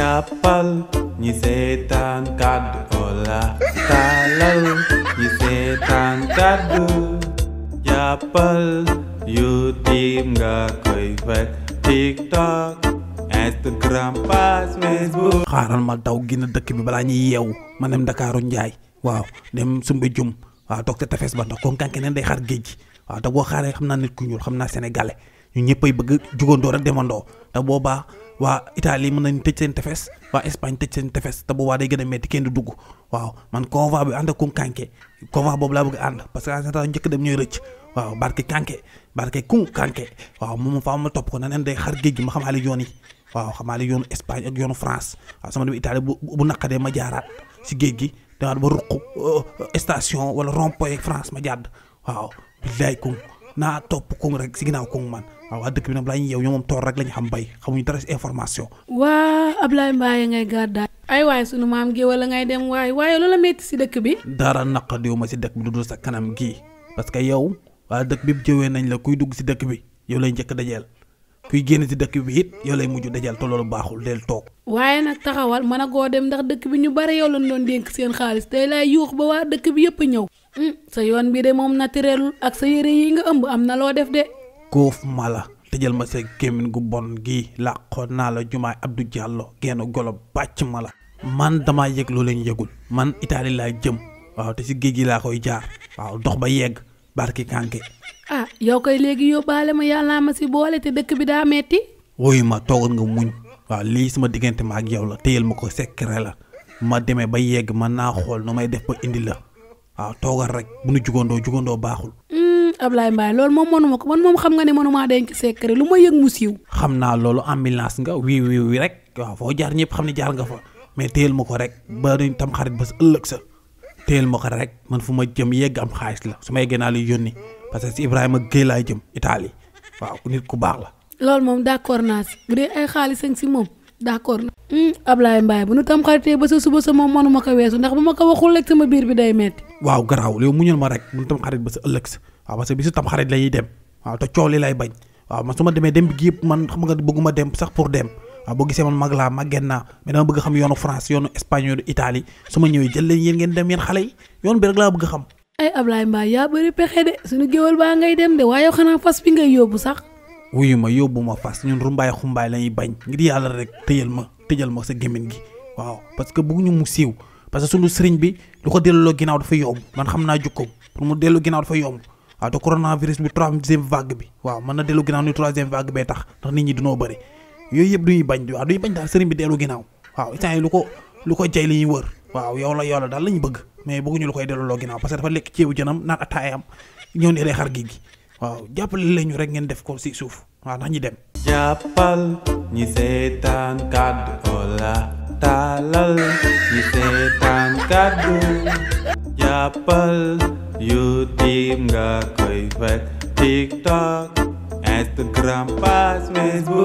jàppal ñi seetaan kàddu Ola taalal ñi seetaan kàddu jàppal YouTube nga koy fekk TikTok Instagram page Facebook. xaaral ma daw génn dëkk bi balaa ñuy yeewu ma dem Ndakaaru Njaay waaw dem Sumbe Jum waaw toog te tefes ba ndax kon kanke neen day xaar géej gi waaw te boo xaaree xam naa nit ku ñuul xam naa sénégalais ñu ñëppay bëgg jugandoo rek demandoo te boobaa waa Italie mën nañ tëj seen tefes waa Espagne tëj seen tefes te boobaa day gën a metti kenn du dugg waaw man convoi bi ànd ak kanke convoi boobu laa bëgg ànd parce que en général njëkk dem ñooy rëcc waaw barke kanke waaw moom faa ma topp ko na neen day xar géej gi ma xamaale yoon yi waaw xamaale yoonu Espagne ak yoonu France waaw sama dem Italie bu naqadee ma jaaraat si géej gi demaat ba ruq station wala rond-point France ma jàdd waaw billaay kung naa topp kung rek si ginnaaw kung man waaw waa dëkk bi nag balaa ñuy yeew ñoom moom toor rek la ñu xam bay xamuñu dara si information. waa Ablaye Mbaye ngay gàddaay. ay waay sunu maam gi wala ngay dem waaye loola metti si dëkk bi. dara naqadiwu ma si dëkk bi lu dul sa kanam gii parce que yow waa dëkk bi jëwee nañ la kuy dugg si dëkk bi yow lay njëkk dajeel kuy génn si dëkk bi it yow lay mujj dajeel te loolu baaxul del toog. waaye nag taxawal mën a goo dem ndax dëkk bi ñu bare yow lañ doon dénk seen xaalis tey laay yuux ba waa dëkk bi yëpp ñëw. sa yoon bi de moom naturel ak sa yére yi nga ëmb am na loo def de. koof mala tëjal ma sa gémmiñ gu bon gii làqoon naa la jumaay Abdou Diallo genn golo bàcc ma la. man damaa yëg loo leen yëgul man Italie laa jëm waaw te si géej gi laa koy jaar waaw dox ba yegg barki kanke. ah yow koy léegi yóbbaale ma yàllaa ma si boole te dëkk bi daa metti. woyu ma toogal nga muñ waaw lii sama diggante ma ak yow la téyal ma ko secret la ma demee ba yegg man naa xool nu may def ba indi la waaw toogal rek bu nu jugandoo baaxul. Ablaye Mbaye loolu moom mënuma ko man moom xam nga ne mënuma denc secret lu ma yëg mu siiw. xam naa loolu ambulance nga wii rek waaw foo jaar ñëpp xam ne jaar nga fa mais téyal ma ko rek ba tam xarit ba sa ëllëg sa téyal ma ko rek man fu ma jëm yegg am xaalis la su ma yeggee naa lay yónni parce que si Ibrahima Gueye laay jëm Italie waaw nit ku baax la. loolu moom d'accord naa si bu dee ay xaalis si moom d'accord na. Ablaye Mbaye bu nu tam xaritee ba sa suba sa moom mënuma ko weesu ndax bu ma ko waxul rek sama biir bi day metti. waaw garaaw yow muñal ma rek bu nu tam xarit ba sa ëllëg sa waaw parce que bisu tam xarit la ñuy dem waaw te coow li lay bañ waaw man su ma demee dem bi gi yëpp man xam nga bëgguma dem sax pour dem waaw boo gisee man mag laa màgget naa mais dama bëgg xam yoonu France yoonu Espagne yoonu Italie su ma ñëwee jël leen yéen ngeen dem yéen xale yi yoon bi rek laa bëgg xam. ay Ablaye Mbaye yaa bëri pexe de suñu géwal baa ngay dem de waaye xanaa fas bi ngay yóbbu sax. wuyu ma yóbbu ma fas ñun rumbaay xumbaay la ñuy bañ ngir yàlla rek tëjal ma sa gémmiñ gi waaw parce que bëgguñu mu siiw parce que suñu sëriñ bi lu ko delloo ginnaaw dafa yomb man xam naa jukkoom pour mu dellu ginnaaw dafa yomb waaw te coronavirus bi troisième vague bi waaw mën na dellu ginnaaw ni troisième vague bee tax ndax nit ñi dunoo bëri yooyu yëpp duñuy bañ waaw duñuy bañ daal sëriñ bi dellu ginnaaw waaw instant yi lu ko jay li ñuy wër waaw yow la daal la ñu bëgg mais bëgguñu lu koy delloo ginnaaw parce que dafa lekk ceebu jënam naan ataayam ñëw ne day xar géej gi waaw jàppale lañu rek ngeen def ko si suuf waaw ndax ñi dem. jàppal ñi seetaan kàddu Ola taalal ñi seetaan kàddu jàppal YouTube nga koy fekk TikTok Instagram page Facebook.